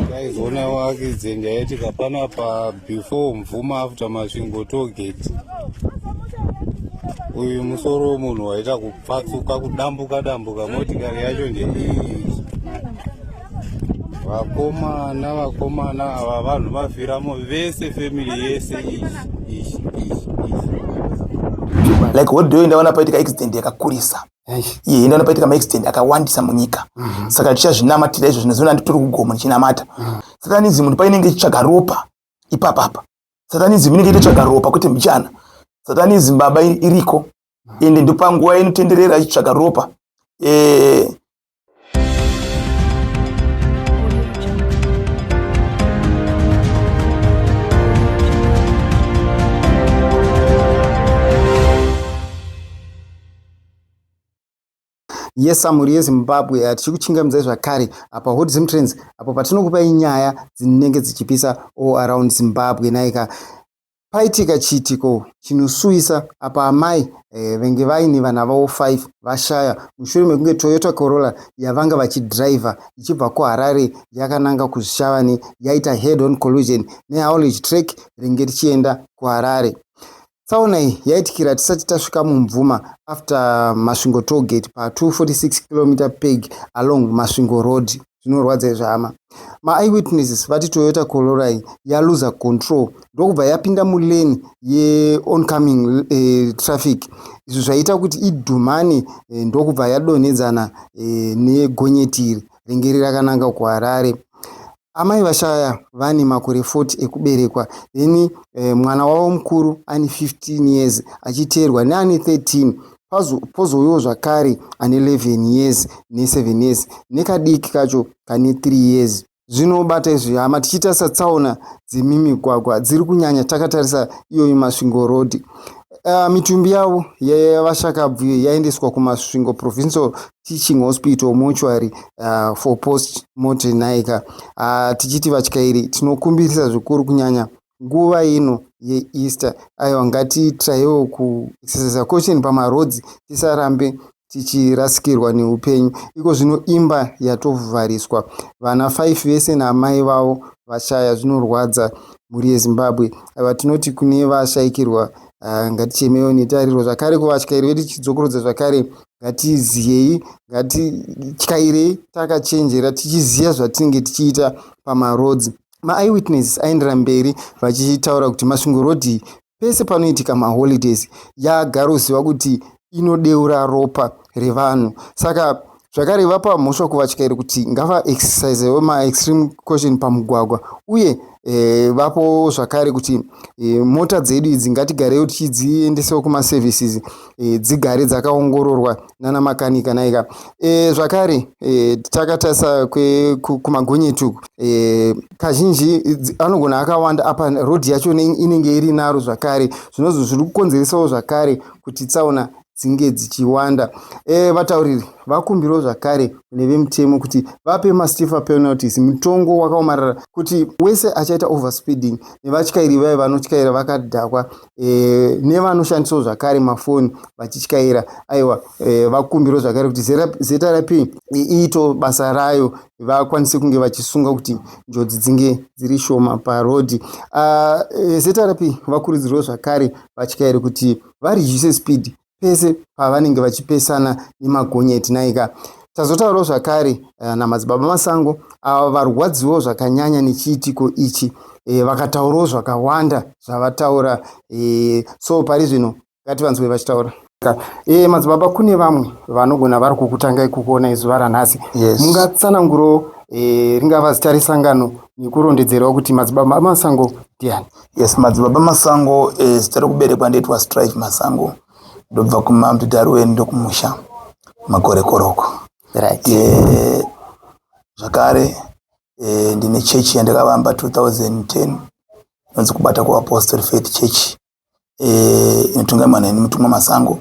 Taizoona accident yaitika panapa before Mvuma after Masvingo tollgate. Uyu musoro wemunhu waita kupfatsuka kudambuka dambuka motikari yacho ndeiyi. Vakomana vakomana ava vanhu vafiramo vese family yese iyi iyi iyi. Like hodhoyo ndaona paitika accident yakakurisa. Iye ndaona paitika maaccident akawandisa munyika. Saka tichazvinamatira izvo zvinoziona nditori kugomo ndichinamata. Satanism ndipo painenge ichitsvaga ropa ipapapa. Satanism inenge ichitsvaga ropa kwete mbichana. Satanism baba iriko. Ende ndopanguva inotenderera ichitsvaga ropa. Yes, mhuri yeZimbabwe, tichikuchingamidzai zvakare apa Hot Zim Trends, apo patinokupai nyaya dzinenge dzichipisa all around Zimbabwe. Naika paitika chiitiko chinosuwisa apa amai venge vaine vana vavo 5 vashaya mushure mekunge Toyota Corolla yavanga vachidhiraivha ichibva kuHarare yakananga kuZvishavane yaita head on collision nehaulage truck ringe richienda kuHarare. Tsaona iyi yaitikira tisati tasvika muMvuma after Masvingo tollgate pa 246 km peg along Masvingo Road. Zvinorwadza izvi hama. Ma-eyewitnesses vati Toyota Corolla iyi yaluza control ndokubva yapinda mulane yeoncoming traffic. Izvi zvaita kuti idhumane ndokubva yadonhedzana negonyeti iri ringe rakananga kuHarare. Amai vashaya vane makore 40 ekuberekwa, then mwana wavo mukuru ane 15 years achiteerwa neane 13, pozouyawo zvakare ane 11 years ne7 years nekadiki kacho kane 3 years. Zvinobata izvi hama, tichitarisa tsaona dzemimigwagwa dziri kunyanya takatarisa iyoyi Masvingo Road. Mitumbi yavo yevashakabvu yaendeswa kuMasvingo Provincial Teaching Hospital mortuary for post mortem. Naika tichiti vatyairi tinokumbirisa zvikuru kunyanya nguva ino yeEaster, aiwa, ngatitraiwo kuexercisa caution pamaroads, tisarambe tichirasikirwa neupenyu. Iko zvino imba yatovhariswa, vana 5 vese naamai vavo vashaya. Zvinorwadza mhuri yeZimbabwe. Aiwa, tinoti kune vashayikirwa ngatichemewo netariro zvakare kuvatyairi vedu. Tichidzokorodza zvakare, ngatiziyei, ngatityairei takachenjera, tichiziva zvatinenge tichiita pamaroads. Ma-eyewitness aendera mberi vachitaura kuti Masvingo Road pese panoitika maholidays yagaroziva kuti inodeura ropa revanhu. Saka zvakare vapa mhosva kuvatyairi kuti ngavaexercisewo maextreme caution pamugwagwa, uye vapo zvakare kuti mota dzedu idzi ngatigarewo tichidziendesawo kumaservices dzigare dzakaongororwa nana makanika. Naika zvakare takatarisa kumagonyeti uku, kazhinji anogona akawanda apa rodhi yacho inenge iri naro zvakare, zvinozvo zviri kukonzeresawo zvakare kuti tsaona dzinge dzichiwanda. Vatauriri vakumbirawo zvakare nevemutemo kuti vape mastiffer penalties, mutongo wakaomarara kuti wese achaita overspeeding nevatyairi vaya vanotyaira vakadhakwa nevanoshandisawo zvakare mafoni vachityaira. Aiwa, vakumbirawo zvakare kuti ZRP iito basa rayo, vakwanise kunge vachisunga kuti njodzi dzinge dziri shoma parodhi. ZRP vakurudzirwawo zvakare vatyairi kuti vareduce speed pese pavanenge vachipesana nemagonyeti. Naika tazotaurawo zvakare namadzibaba Masango, ava varwadziwawo zvakanyanya nechiitiko ichi, vakataurawo zvakawanda zvavataura. So pari zvino ngativanzwe vachitaura. Madzibaba, kune vamwe vanogona vari kukutangai kukuonai zuva ranhasi. Yes. Mungatsanangurawo ringava zita resangano nekurondedzerawo kuti Madzibaba Masango ndiani? Yes, Madzibaba Masango, zita rekuberekwa ndoitwa Strive Masango, ndobva kuMount Darwin, ndokumusha Makorekoroko. Zvakare ndine chechi yandakavamba 2010 inonzi Kubata kuApostle Faith Church, inotungamirwa neni Mutumwa Masango,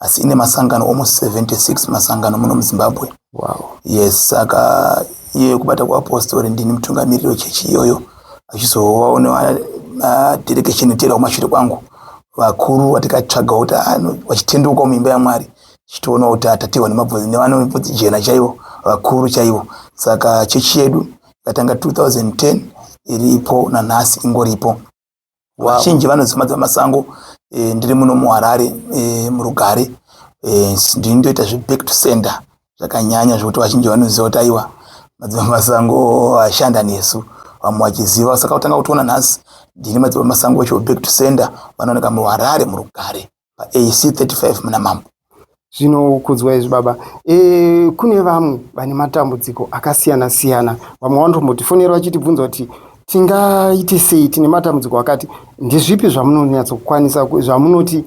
asi ine masangano almost 76 masangano muno muZimbabwe. Yes, saka iyoyo Kubata kuApostori ndini mutungamiriri wechechi iyoyo, achizovawo nemadelegation etera kumashure kwangu, vakuru vatikatsvagawo kuti vachitenduka muimba yaMwari, tichitoona kuti tatewa nemabvudzi nevane bvudzi jena chaivo, vakuru chaivo. Saka chechi yedu Ikatanga 2010, iripo nanhasi, ingoripo. Vazhinji vanoziva Madzibaba Masango. Ndiri muno muHarare, muRugare. Ndini ndoita zveback to sender zvakanyanya, zvekuti vazhinji vanoziva kuti aiwa, Madzibaba Masango ashanda nesu. Vamwe vachiziva, saka kutanga kutiona nhasi, ndini Madzibaba Masango vacho back to sender. Vanooneka muHarare, muRugare, paAC 35 muna Mambo. Zvinokudzwa izvi, baba. Kune vamwe vane matambudziko akasiyana siyana. Vamwe vanotombotifonera vachitibvunza kuti tingaite sei, tine matambudziko akati. Ndezvipi zvamunonyatsokwanisa, zvamunoti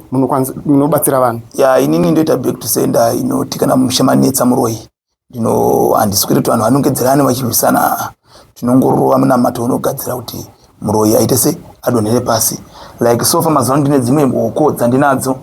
munobatsira vanhu? Ya, inini ndoita back to sender inoti kana musha manetsa muroyi, ndino handiswiri kuti vanhu vanongedzerane vachirwisana. Tinongorova munamato unogadzira kuti muroyi aite se adonhere pasi. Like so far mazuva ano ndine dzimwe hoko dzandinadzo,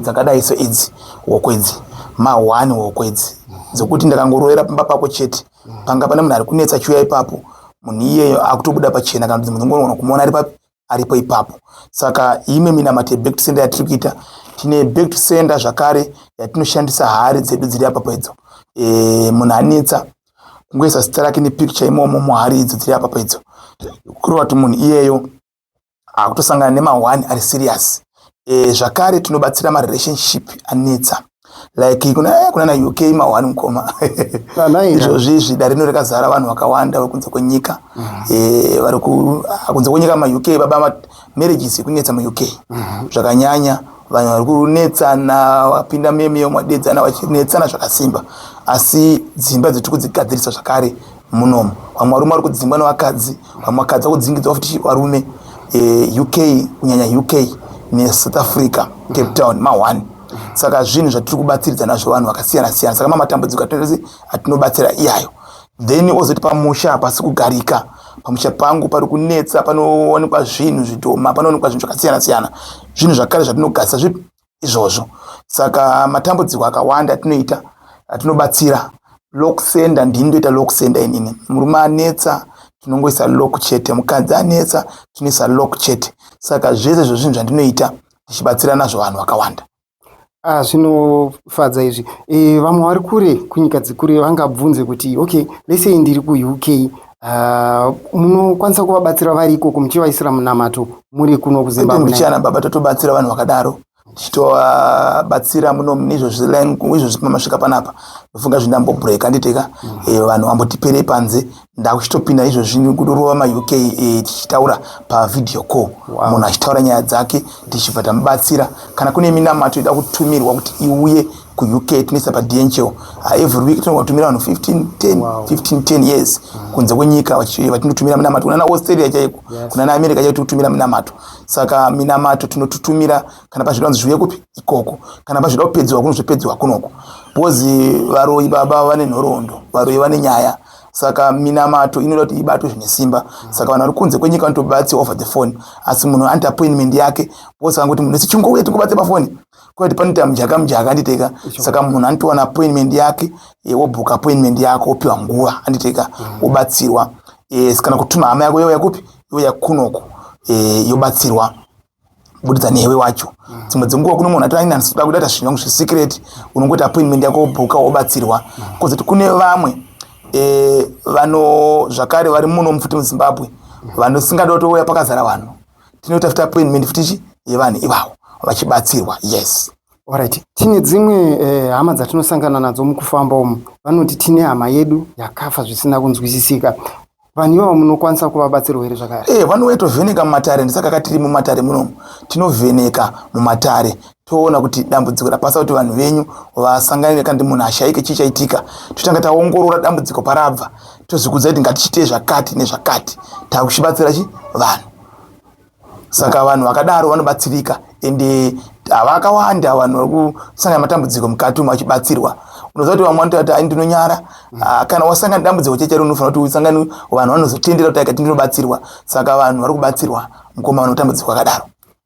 dzakadai so idzi. Hoko idzi ma1 hoko idzi dzokuti ndakangorovera pamba pako chete, panga pane munhu ari kunetsa, chiuya ipapo, munhu iyeyo akutobuda pachena, kana kuti dzimwe dzingonogona kumuona ari papi, aripo ipapo. Saka imwe minamato yeback to sender yatiri kuita, tine back to sender zvakare yatinoshandisa hari dzedu dziri apapo idzo. Munhu anetsa, kungoisa zita rake nepicture imomo muhari idzo dziri apapo idzo, kureva kuti munhu iyeyo akutosangana nema1 ari serious. Zvakare tinobatsira marelationship anetsa, like kuna na UK ma1 mukoma. Izvozvi izvi dare rino rakazara vanhu vakawanda vari kunze kwenyika. Vari kunze kwenyika, maUK baba, marriages ekunetsa muUK zvakanyanya. Vanhu vari kunetsana, vapinda memiyo, madedzana, vachinetsana zvakasimba, asi dzimba dziri kudzigadzirisa zvakare munomu. Vamwe varume vari kudzingwa nevakadzi, vamwe vakadzi vari kudzingidzwa futi varume. UK kunyanya, UK neSouth Africa, Cape Town ma1. Saka zvinhu zvatiri kubatsiridza nazvo vanhu vakasiyana siyana. Saka mamatambudziko atinobatsira iyayo. Then ozoti pamusha hapasi kugarika, pamusha pangu pari kunetsa, panowanikwa zvinhu zvidhoma, panowanikwa zvinhu zvakasiyana siyana, zvinhu zvakare zvatinogadzisa zvipi izvozvo. Saka matambudziko akawanda atinoita, atinobatsira. Lock sender, ndini ndoita lock sender inini. Murume anetsa, tinongoisa lock chete. Mukadzi anetsa, tinoisa lock chete. Saka zvese izvo zvinhu zvandinoita tichibatsira nazvo vanhu vakawanda. Ah, zvinofadza izvi. Vamwe vari kure, kunyika dzekure, vangabvunze kuti okay, let's say ndiri kuUK, munokwanisa kuvabatsira vari ikoko muchivaisira munamato muri kuno kuZimbabwe? Mbichana baba, totobatsira vanhu vakadaro, tichitovabatsira muno izvozvi. Pamasvika panapa, ndofunga zvindambobreaka nditeka. Vanhu vambotiperei panze, ndakuchitopinda izvozvi kurova maUK, tichitaura pavideo call. Munhu achitaura nyaya dzake, tichibva tamubatsira. Kana kune minamato ida kutumirwa kuti iuye kuUK, tinoisa paDHL. Every week tinogona kutumira vanhu 15 10. 15 10 years kunze kwenyika vatinotumira minamato, kunana Australia chaiko, kunana America chaiko tinotumira minamato. Saka minamato tinotutumira kana pazvida kunzi zviuye kupi ikoko, kana pazvida kupedzwa kuno, zvopedzwa kunoko, because varoyi baba vane nhoroondo, varoyi vane nyaya. Saka minamato inoda kuti ibatwe zvine simba. Saka vanhu vari kunze kwenyika vanotobatsirwa over the phone, asi munhu anoita appointment yake, because angoti munhu wese chingouya tingobatse pafoni, kwete panoita mujaka mujaka, anditeka. Saka munhu anotowana appointment yake, wobhuka appointment yako, wopiwa nguva, anditeka, wobatsirwa. Kana kutuma hama yako, youya kupi, youya kunoko, yobatsirwa kubudidza newe wacho. Dzimwe dzenguva kuno munhu ati aina kuda kuita zvinhu zvesecret, unongoti appointment yako, wobhuka, wobatsirwa. Kozoti kune vamwe vano zvakare vari muno futi muZimbabwe vanosingada kutouya pakazara vanhu, tinoita futi appointment futi chi yevanhu ivavo vachibatsirwa, yes. Alright, tine dzimwe hama dzatinosangana nadzo mukufamba umu, vanoti tine hama yedu yakafa zvisina kunzwisisika. Vanhu ivavo munokwanisa kuvabatsirwa here zvakare? Vanouya tovheneka mumatare. Ndisaka katiri mumatare munomu, tinovheneka mumatare, toona kuti dambudziko rapasa kuti vanhu venyu vasangane, kana kuti munhu ashaike, chii chaitika. Totanga taongorora dambudziko parabva, tozvikudza kuti ngatichiitei zvakati nezvakati, takuchibatsira chi vanhu. Saka vanhu vakadaro vanobatsirika, ende havakawanda vanhu vari kusangana matambudziko mukati umu vachibatsirwa. Unoziva kuti vamwe vanototi ai, ndinonyara. Ah, kana wasangana dambudziko chechero, unofanira kuti usangane vanhu vanozotendera kuti aikati ndinobatsirwa. Saka vanhu vari kubatsirwa mukoma, vane matambudziko akadaro.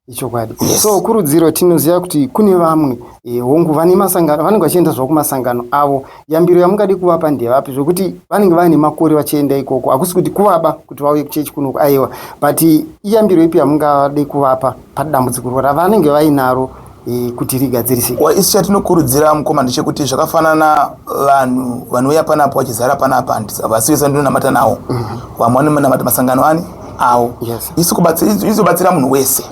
Ichokwadi. Yes. So kurudziro, tinoziva kuti kune vamwe, hongu vane masangano, vanenge vachienda zvavo kumasangano avo. Yambiro yamungadi kuvapa ndevapi, zvokuti vanenge vaine makore vachienda ikoko? Hakusi kuti kuvaba kuti vauye kuchechi kunoku, aiwa, but iyambiro ipi yamungade kuvapa padambudziko ravanenge vainaro? kuti rigadzirisike? Isu chatinokurudzira, mukoma, ndechekuti zvakafanana vanhu vanouya panapa vachizara panapa, vasi vese vandinonamata nawo. Vamwe vanonamata masangano ani awo. Isu kubatsira munhu wese.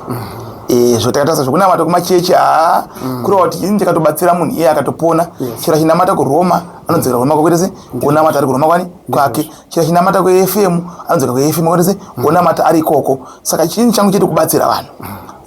Zvo takatarisa zvokunamata kumachechi, haa, kureva kuti ini ndikatobatsira munhu, iye akatopona. Chero achinamata kuRoma, anodzokera kuRoma kwakuita se onamata ari kuRoma kwani kwake. Chero achinamata kuFM, anodzoka kuFM kwakuita se onamata ari ikoko. Saka chinhu changu chete kubatsira vanhu,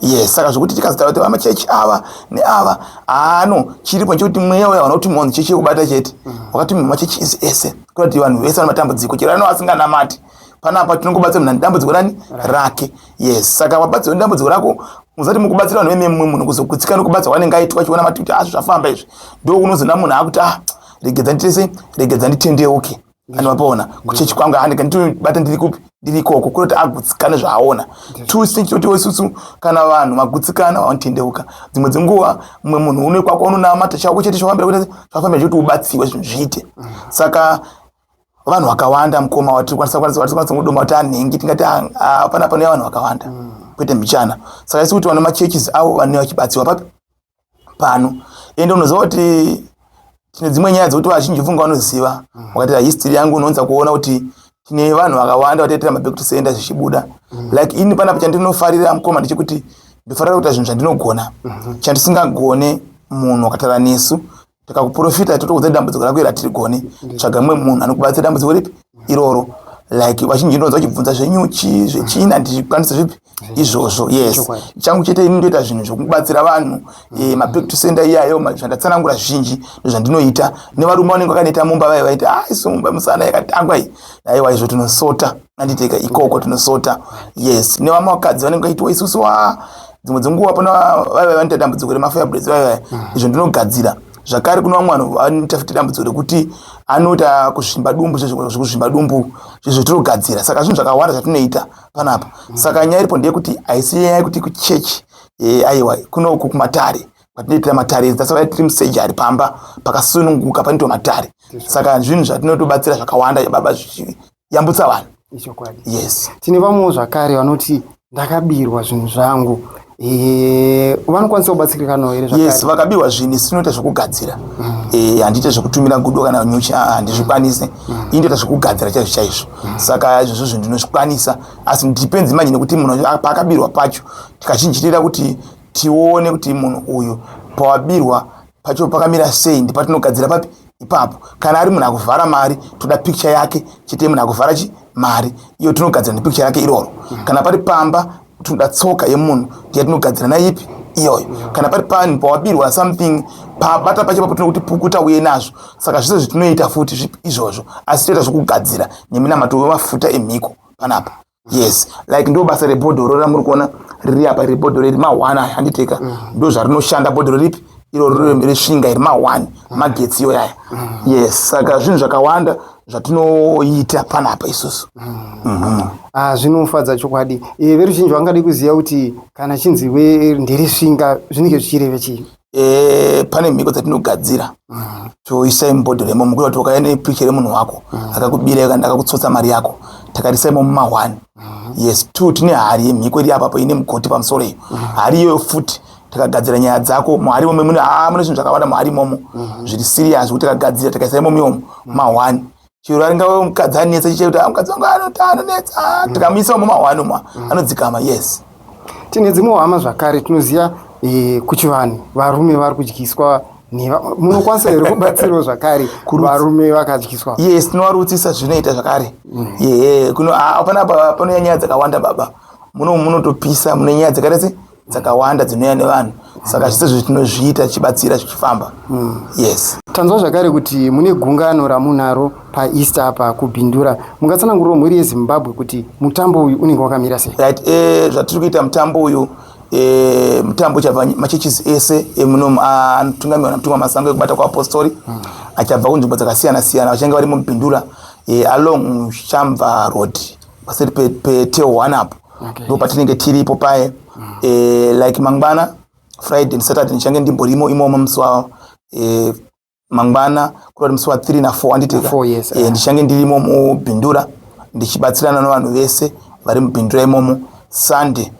yes. Saka zvokuti tikazotaura kuti vamachechi ava neava, haano chiripo nchekuti mweya uya vana kuti munhu chechi yekubata chete wakati machechi isi ese, kuti vanhu vese vane matambudziko, chero ano asinganamati panapa, tinongobatsira munhu ane dambudziko rani rake, yes. Saka wabatsirwa nedambudziko rako, musati mukubatsira vanhu veme, mumwe munhu kuzogutsikana nekubatsirwa kwanenge aitwa, achiona mati kuti azvo zvafamba izvi, ndo unozoona munhu akuti, "Ah, regedza nditese, regedza nditendeuke." Anovapaona kuchechi kwangu, handika nditobata ndiri kupi, ndiri ikoko, kuroti agutsikane zvaaona. Tuse chitotiwo isusu kana vanhu vagutsikana, vanotendeuka. Dzimwe dzenguva mumwe munhu une kwako unonamata, chako chete chofambira kuti chafambira chekuti ubatsiwe, zvinhu zviite. Saka vanhu vakawanda, mukoma, watirikwanisa kudoma kuti anhingi, tingati pana panouya vanhu vakawanda, kwete mbichana. Saka isi kuti vane machurches avo vanouya vachibatsiwa papi pano. Ende unoziva kuti tine dzimwe nyaya dzekuti vazhinji funga vanoziva. Wakati history yangu, unoonza kuona kuti tine vanhu vakawanda vataitira maback to sender zvichibuda. Like ini panapa chandinofarira, mukoma, ndechekuti ndofarira kuita zvinhu zvandinogona. Chandisingagone, munhu wakataura nesu, tikakuprofita, totokuudza dambudziko rako iri hatirigone, tsvaga mumwe munhu anokubatsira dambudziko ripi iroro. Like vazhinji ndonzwa vachibvunza zvenyuchi, zvechina, handikwanisi zvipi izvozvo, yes. Changu chete ini ndoita zvinhu zvokubatsira vanhu, maback to sender iyayo, zvandatsanangura zvizhinji ndozvandinoita. Nevarume vanenge vakaneta mumba vaya, vaiti, "Ah, isu mumba musana yakatangwa iyi," aiwa, izvo tinosota, anditeka ikoko tinosota, yes. Nevamwe vakadzi vanenge vaitiwa, "Isusu wa," dzimwe dzenguva pana vaiva vanoita dambudziko remafibroids vaiva, izvo ndinogadzira zvakare. Kune vamwe vanhu vanoita futi dambudziko rekuti anoita kuzvimba dumbu, zvekuzvimba dumbu, zvezvo tinogadzira. Saka zvinhu zvakawanda zvatinoita panapa. Saka nyaya iripo ndeyekuti haisi nyaya yekuti kuchechi, aiwa, kunoku kumatare kwatinoitira matare, tasaka tiri musurgery, pamba pakasununguka panoitwa matare. Saka zvinhu zvatinotobatsira zvakawanda, baba, zvichiyambutsa vanhu. Ichokwadi. Yes. Tine vamwewo zvakare vanoti, "Ndakabirwa zvinhu zvangu." Vanokwanisa kubatsirikanawo here zvakare? Yes, vakabirwa zvinhu, isu tinoita zvekugadzira. Handiite zvekutumira gudo kana nyuchi, handizvikwanise. Ini ndoita zvekugadzira chaizvo chaizvo. Saka izvozvo zvinhu ndinozvikwanisa, asi depends manje nekuti munhu paakabirwa pacho. Tikachinjirira kuti tione kuti munhu uyu pawabirwa pacho pakamira sei, ndipatinogadzira papi ipapo. Kana ari munhu akuvhara mari, toda picture yake chete, munhu akuvhara chi mari iyo, tinogadzira nepicture yake iroro. Kana pari pamba, tinoda tsoka yemunhu, ndiyatinogadzira naipi iyoyo. Kana pari panhu pawabirwa something, pabata pacho papo, tinokuti pukuta uye nazvo. Saka zvese zvitinoita futi izvozvo, asi toita zvokugadzira neminamato wemafuta emhiko panapa, yes. Like ndo basa rebhodhoro ramuri kuona riri apa, rebhodhoro iri ma1 aya, handiteka, ndo zvarinoshanda bhodhoro ripi iro resvinga iri ma1, magetsi iyo yaya, yes. Saka zvinhu zvakawanda zvatinoita panapa isusu. Ah, zvinofadza chokwadi. Veruzhinji vangade kuziva kuti kana chinzi nderesvinga, zvinenge zvichireve chii? Pane mhiko dzatinogadzira, toisa mubhodhoro imomo, kuita kuti ukauya nepicture remunhu wako akakubira kana akakutsotsa mari yako, takarisa imomo ma1, yes. Two, tine hari yemhiko iri apapo, ine mugoti pamusoro iyo. Hari iyoyo futi takagadzira nyaya dzako muhari imomo. Mune, haa, mune zvinhu zvakawanda muhari imomo zviri serious, kuti takagadzira, takaisa imomo imomo ma1. Chero aringave mukadzi anetsa chiche kuti, "Ah, mukadzi wangu anota, anonetsa," tikamuisa imo ma1 umo, anodzikama, yes. Tine dzimwe hama zvakare tinoziva, kuchivanhu varume vari kudyiswa. Munokwanisa here kubatsirawo zvakare varume vakadyiswa? Yes, tinovarutsisa, zvinoita zvakare. Yehe, kuno, ah, panapa panouya nyaya dzakawanda, baba. Muno munotopisa, mune nyaya dzakaita se dzakawanda dzinouya nevanhu. Saka zvese zvetinozviita tichibatsira, zvichifamba, yes. Tanzwa zvakare kuti mune gungano ramunaro paEaster apa kuBindura. Mungatsanangurirawo mhuri yeZimbabwe kuti mutambo uyu unenge wakamira sei? Right, zvatiri kuita mutambo uyu, mutambo uchabva machurches ese emuno anotungamirwa namutumwa Masango ekubata kuapostori, achabva kunzvimbo dzakasiyana siyana, vachange vari muBindura, along Shamva Road, paseri petel 1 apo. Ndo patinenge tiripo paye. Like mangwana Friday neSaturday ndichange ndimborimo imomo. Musi wa mangwana, kureva kuti musi wa3 na4, handiteka? Na 4, yes. Ndichange ndirimo muBindura ndichibatsirana nevanhu vese vari muBindura imomo. Sunday,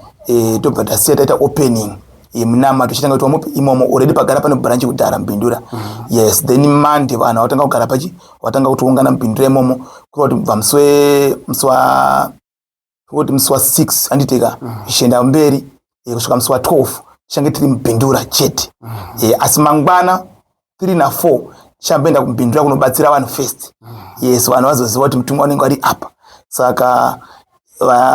tobva tasiya taita opening. Yeminamato ichitanga kuitwa mupi? Imomo. Already pagara pane branch kudhara muBindura. Yes, then Monday vanhu vatanga kugara pachi, vatanga kutoungana muBindura imomo, kureva kuti kubva musi wa kuti musi wa6, handiteka, zvichienda mberi kusvika musi wa12 tichange tiri muBindura chete. Asi mangwana 3 na4 tichamboenda kuBindura kunobatsira vanhu first. Yes, vanhu vazoziva kuti mutumwa unenge vari apa. Saka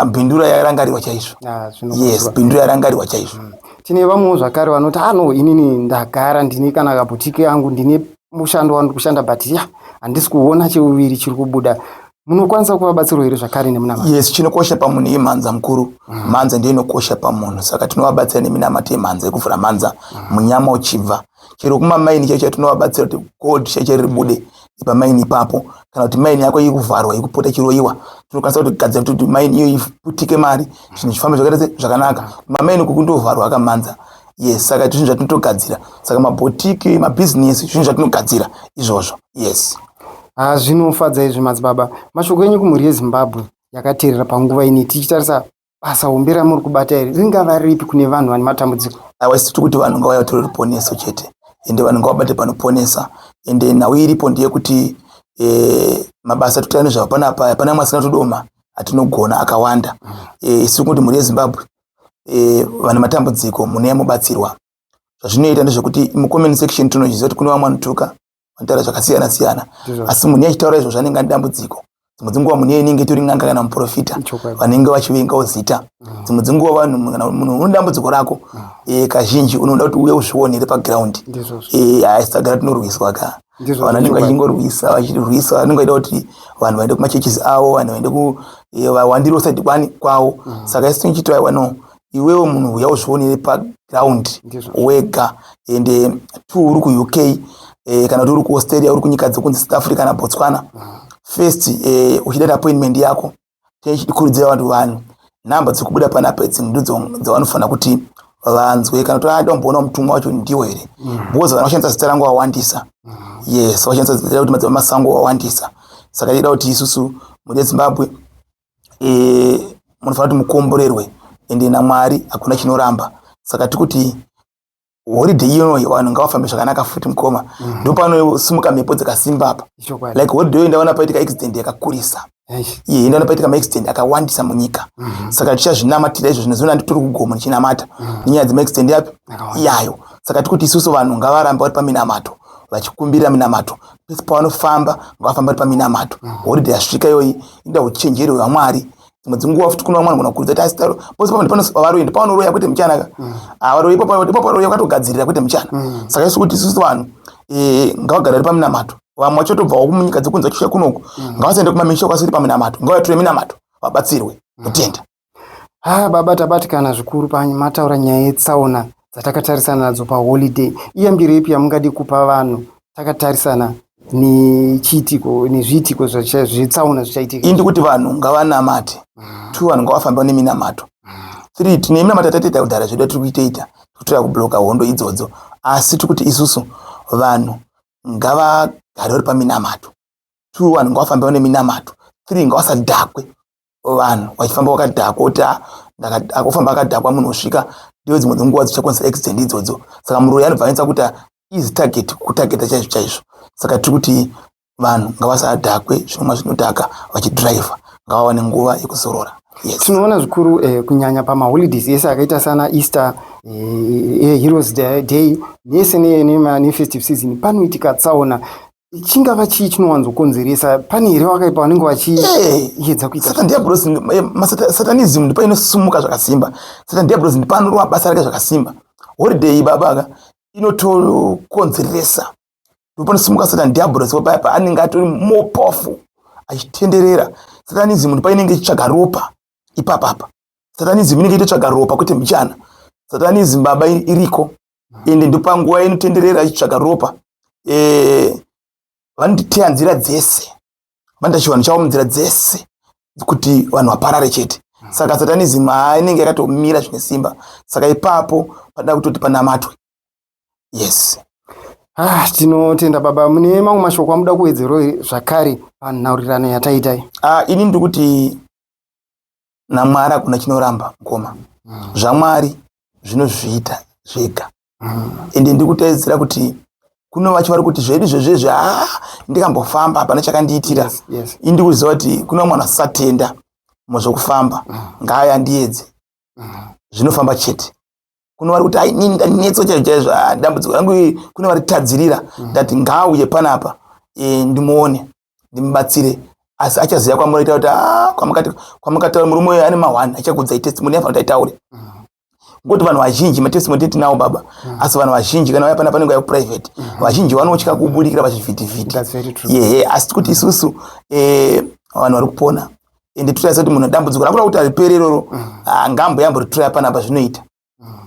Bindura yarangarirwa chaizvo. Ah, zvinokudzwa. Yes, Bindura yarangarirwa chaizvo. Tine vamwewo zvakare vanoti, ano inini ndagara ndine kana kabhutiki yangu, ndine mushando wandiri kushanda, but ya, handisi kuona cheuviri chiri kubuda. Munokwanisa kuvabatsirwa here zvakare nemunamato? Yes, chinokosha pamunhu imhanza mukuru. Mhanza ndiyo inokosha pamunhu, saka tinovabatsira neminamato yemhanza, yekuvhura mhanza, munyama uchibva. Chero kumamaini chaicho tinovabatsira kuti gold chaicho ribude pamaini ipapo, kana kuti maini yako ikuvharwa, ikupota ichiroyiwa, tinokwanisa kutogadzira kuti maini iyo iputike, mari, zvinhu zvifambe zvakaita se zvakanaka. Mamaini uku kundovharwa akamanza. Yes, saka zvinhu zvatinotogadzira. Saka mabhotiki, mabhizinesi, zvinhu zvatinogadzira izvozvo, yes. Ah, zvinofadza izvi, madzibaba. Mashoko enyu kumhuri yeZimbabwe yakateerera panguva ini, tichitarisa basa hombe ramuri kubata iri, ringava ripi kune vanhu vane matambudziko? Aiwa, isu tiri kuti vanhu ngavauya vatore ruponeso chete, ende vanhu ngavabate panoponesa. Ende nhau iripo ndeyekuti mabasa tikuita nezvavo panapa, hapana amwe asina kutodoma atinogona akawanda. Isu kuti mhuri yeZimbabwe vane matambudziko, munouya mubatsirwa. Zvazvinoita ndezvekuti mucomment section tinoziva kuti kune vamwe vanotuka, vanotaura zvakasiyana siyana. Asi munhu achitaura izvozvo anenge ane dambudziko. Dzimwe dzenguva munhu iye inenge itori n'anga kana muprofita vanenge vachivengawo zita. Dzimwe dzenguva vanhu, kana munhu une dambudziko rako, kazhinji unoda kuti uye uzvionere paground. Haisagara tinorwiswa ka. Vanhu vanenge vachingorwisa, vachirwisa, vanenge vaida kuti vanhu vaende kumachurches avo, vanhu vaende vawandirewo side kwani kwavo. Saka isu tichiti, aiwa, no, iwewe munhu uya uzvionere paground wega. Ende two, uri kuUK kana kuti uri kuAustralia, uri kunyika dzekunzi South Africa naBotswana, first uchida appointment yako, tichikurudzira vanhu nhamba dziri kubuda panapa idzi ndidzo dzavanofanira kuti vanzwe, kana kuti ada kumboona mutumwa wacho ndiwo here, because vanhu vashandisa zita rangu vawandisa. Yes, vashandisa zita rekuti Madzibaba Masango vawandisa. Saka ida kuti isusu mhuri yeZimbabwe munofanira kuti mukomborerwe, ende naMwari hakuna chinoramba. Saka tikuti holiday iyoyo vanhu ngavafambe zvakanaka futi, mukoma. Ndopanosimuka mhepo dzakasimba apa. Like holiday iyoyo ndaona paitika accident yakakurisa. Iye ndaona paitika maaccident akawandisa munyika. Saka tichazvinamatira izvo zvino. Zvinona nditori kugomo nichinamata nenyaya dzemaaccident yapi iyayo. Saka tikuti isusu vanhu ngavarambe vari paminamato, vachikumbirira minamato pese pavanofamba, ngavafamba vari paminamato. Holiday yasvika iyoyi inoda uchenjeri hwaMwari. Dzimwe dzenguva futi kuna vamwe vanogona kukuudza kuti asitaro pose papo ndipano varoyi, ndipanoroya kwete muchanaka. Varoyi ipapo, ipapo varoyi vakatogadzirira kwete muchana. Saka isu kuti isusu vanhu ngavagare vari paminamato. Vamwe vachotobvawo munyika dzekunze vachisvika kunoku, ngavasaende kumamisha kwasiri paminamato, ngavature minamato vabatsirwe. Kutenda. Ha, baba, tabatikana zvikuru pamataura nyaya yetsaona dzatakatarisana nadzo paholiday. Iyambiro ipi yamungadi kupa vanhu takatarisana nechiitiko nezviitiko zvetsaona zvichaitika? Indi kuti vanhu ngavanamate. Two, vanhu ngavafambe neminamato. Three, tine minamato yatatoita kudhara zvedu tiri kuitoita kutoya kubloka hondo idzodzo. Asi tiri kuti isusu vanhu ngavagare vari paminamato. Two, vanhu ngavafambe neminamato. Three, ngavasadhakwe. Vanhu vachifamba vakadhakwa, kuti akufamba akadhakwa munhu osvika, ndiyo dzimwe dzenguva dzichakonzera accident idzodzo. Saka muroyi anobva anetsa kuti easy target, kutageta chaizvo chaizvo. Saka tiri kuti vanhu ngavasadhakwe zvinomwa zvinodhaka vachidhiraivha, ngavawane nguva yekuzorora, yes. Tinoona zvikuru kunyanya pamaholidays ese akaita sana Easter, Heroes Day nese nefestive season, panoitika tsaona. Chingava chii chinowanzokonzeresa? Pane here wakaipa vanenge vachiedza kuita? Satan diabolos, satanism ndipo inosumuka zvakasimba. Satan diabolos ndipo anorova basa rake zvakasimba. Holiday baba inotokonzeresa, ndipo panosimuka Satan diabolos paya paanenge atori more powerful achitenderera. Satanism ndipo inenge ichitsvaga ropa ipapapa. Satanism inenge ichitsvaga ropa kwete mbichana. Satanism baba iriko, ende ndopanguva inotenderera ichitsvaga ropa. Vanoteya nzira dzese, vanoita chivanhu chavo munzira dzese kuti vanhu vaparare chete. Saka satanism inenge yakatomira zvine simba. Saka ipapo pada kutoti panamatwe, yes. Ah, tinotenda baba. Mune mamwe mashoko amuda kuwedzerawo zvakare panhaurirano yataitai? Ah, ini ndiri kuti naMwari hakuna chinoramba, mukoma. ZvaMwari zvinozviita. Zvega. Ende ndiri kutaidzira kuti kuno vacho vari kuti zvedu zvezvezvi, haa, ndikambofamba hapana chakandiitira. Ini ndiri kuziva kuti kuno vamwe vanhu vasatenda muzvokufamba, ngaaya ndiedze, zvinofamba chete. Kuno vari kuti, "Ai, inini ndanetswa chaizvo chaizvo, ah, dambudziko rangu iri," kune vari tadzirira. Ndati ngaauye panapa, ndimuone, ndimubatsire, asi achaziva kwamunoita kuti, "Ah, kwamakataura murume uyu ane mahwani." Achakuudzai testimony yafanira kuti aitaure, ngokuti vanhu vazhinji matestimony tinawo, baba, asi vanhu vazhinji kana vaya panapa nenguva yekuprivate, vazhinji vanotya kubudikira pachivhitivhiti. That's very true. Yehe, asi kuti isusu vanhu vari kupona, ende totarisa kuti munhu dambudziko rakuda kuti haripere iroro, ah, ngamboyamboritoraya panapa, zvinoita.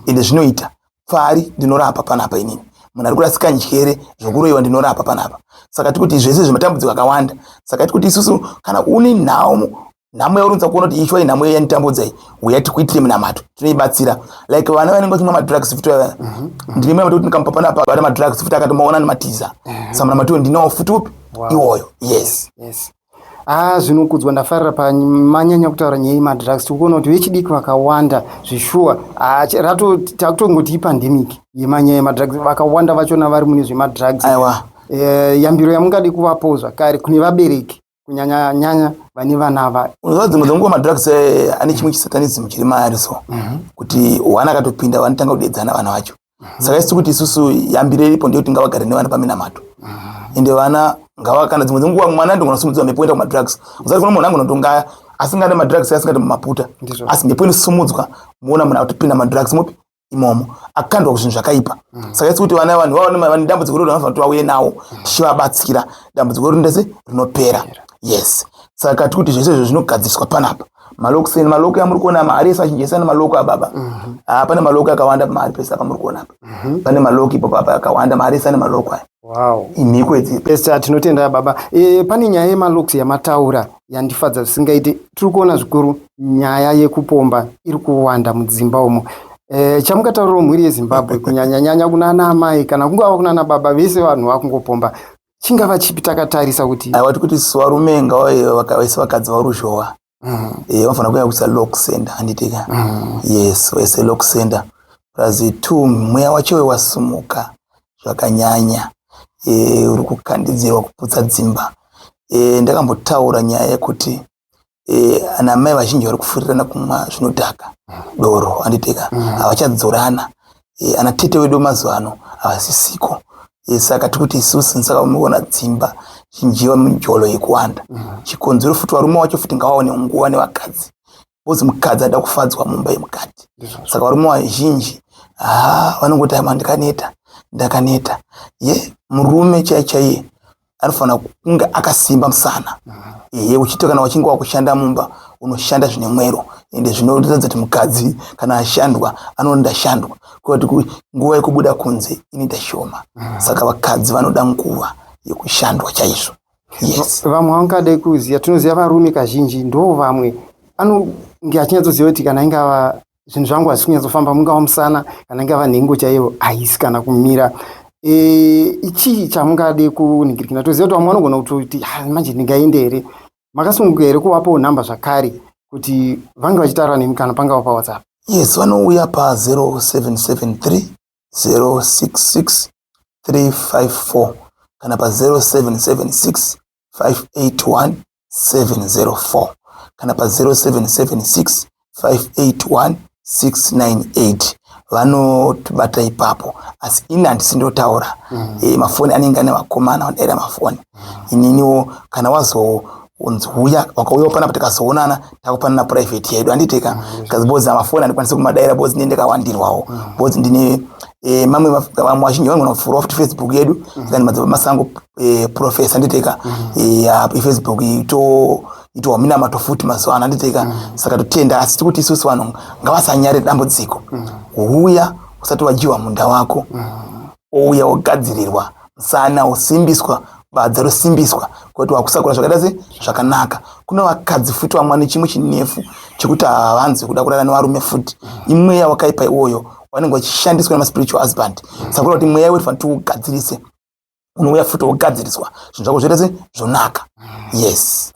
Ende zvinoita. Pfari ndinorapa panapa inini. Munhu ari kurasika njere, zvokuroyiwa, ndinorapa panapa. Saka tikuti zvese zvematambudziko akawanda. Saka tikuti isusu kana une nhau, nhamo yaurunza kuona kuti ishwa inhamo yanditambudza iyi, uya tikuitire munamato, tinoibatsira. Like vana vanenge vachimwa madrugs futi vaya, ndine munamato kuti ndikamupa panapa vana madrugs futi akatomaona nematiza. Saka munamato ndinawo futi upi iwoyo, yes. Yes, ah, zvinokudzwa. Ndafarira pamanyanya kutaura nyaya yemadrugs. Tiri kuona kuti vechidiki vakawanda zvishuwa, ah, takutongoti ipandemic yemanyaya yemadrugs. Vakawanda vachona vari mune zvemadrugs. Aiwa. Yambiro yamungadi kuvapowo zvakare kune vabereki, kunyanya nyanya vane vana ava? Unoziva, dzimwe dzenguva madrugs ane chimwe chisatanism chiri maari, so kuti wana akatopinda vanotanga kudedzana vana vacho. Saka isi kuti isusu yambiro iripo ndeyekuti ngavagare nevana paminamato. Ende vana ngava, kana dzimwe dzenguva mwana ndogona kusimudzwa mhepo oenda kumadrugs. Usati kuno munhu angonotonga asingade madrugs, asingade mumaputa, asi mhepo inosumudzwa, muona munhu akutopinda madrugs mupi imomo, akandwa kuzvinhu zvakaipa. Saka isi kuti vana, vanhu vane dambudziko roro, vanofanira kuti vauye nawo, tichivabatsira, dambudziko rino ndese rinopera, yes. Saka tikuti zvese izvo zvinogadziriswa panapa. Malocks, malocks amuri kuona, mari ese azhinji ese ane malocks ababa. Ah, pane malocks akawanda pamari pese apa muri kuona apa. Pane malocks ipapo apa akawanda, mari ese ane malocks aya. Imhiko idzi. Pastor, tinotenda baba. Pane nyaya yemalocks yamataura yandifadza zvisingaiti. Tiri kuona zvikuru nyaya yekupomba iri kuwanda mudzimba umo. Chamungataurirawo mhuri yeZimbabwe, kunyanya nyanya kuna ana amai kana kungava kuna ana baba, vese vanhu vakungopomba, chingava chipi takatarisa kuti Aiwa, tikuti isu varume ngavaise vakadzi varuzhowa. Vanofanira kuenda kuisa lock center, handitika? Yes, vaise lock center. Plus two, mweya wacho wasumuka zvakanyanya, uri kukandidzirwa kuputsa dzimba. Ndakambotaura nyaya yekuti ana mai vazhinji vari kufurirana kumwa zvinodhaka, doro, handitika? Havachadzorana. Ana tete wedu mazuva ano havasisiko. Saka tikuti isusu, saka unoona dzimba zhinji mujolo yekuwanda. Chikonzero futi, varume vacho futi ngavaone nguva nevakadzi, because mukadzi ada kufadzwa mumba yemukati. Saka varume vazhinji, ha, vanongoti, "Ama ndakaneta, ndakaneta." Ye murume chai chaiye anofanira kunge akasimba musana. Ehe, uchiti kana uchinge wakushanda mumba, unoshanda zvine mwero, ende zvinoratidza kuti mukadzi kana ashandwa anoona ndashandwa, kwete kuti nguva yekubuda kunze inoita shoma. Saka vakadzi vanoda nguva yekushandwa chaizvo, yes. Vamwe vangade kuziva, tinoziva varume kazhinji ndo vamwe anonge achinyatsoziva kuti kana ingava zvinhu zvangu hazisi kunyatsofamba, mungava musana kana ingava nhengo chaiyo haisi kana kumira. Ichii chamungade kuningirikina? Toziva kuti vamwe vanogona kutoti, "Ah, manje ndingaende here?" Makasununguka here kuvapawo nhamba zvakare kuti vange vachitaura nemi kana pangava paWhatsApp? Yes, vanouya pa0773 066 354 kana pa0776 581 704 kana pa0776 581 698, vanotibata ipapo. Asi ini handisi ndotaura. Mafoni anenge ane vakomana vanodaira mafoni. Ininiwo kana wazonziuya, wakauyawo panapa, tikazoonana, takupanana private yedu, handiteka? Because mafoni handikwanisi kumadaira, because ndine ndakawandirwawo, because ndine mamwe vamwe vazhinji vanogona kupfuurawo futi Facebook yedu, ikani Madzibaba Masango, professor, handiteka? Facebook ito itwa minamato futi mazuva ano, handiteka? Saka totenda. Asi tikuti isusu vanhu ngavasanyare dambudziko. Huya usati wadyiwa munda wako, ouya wogadzirirwa musana, wosimbiswa, badza rosimbiswa, kuti wakusakura zvakaita se zvakanaka. Kune vakadzi futi vamwe vane chimwe chinefu chekuti havanzi kuda kurara nevarume futi. Imweya wakaipa iwoyo, vanenge vachishandiswa nemaspiritual husband. Saka kuda kuti mweya wetu fanira tiugadzirise, unouya futi wogadziriswa, zvinhu zvako zvoita se zvonaka, yes.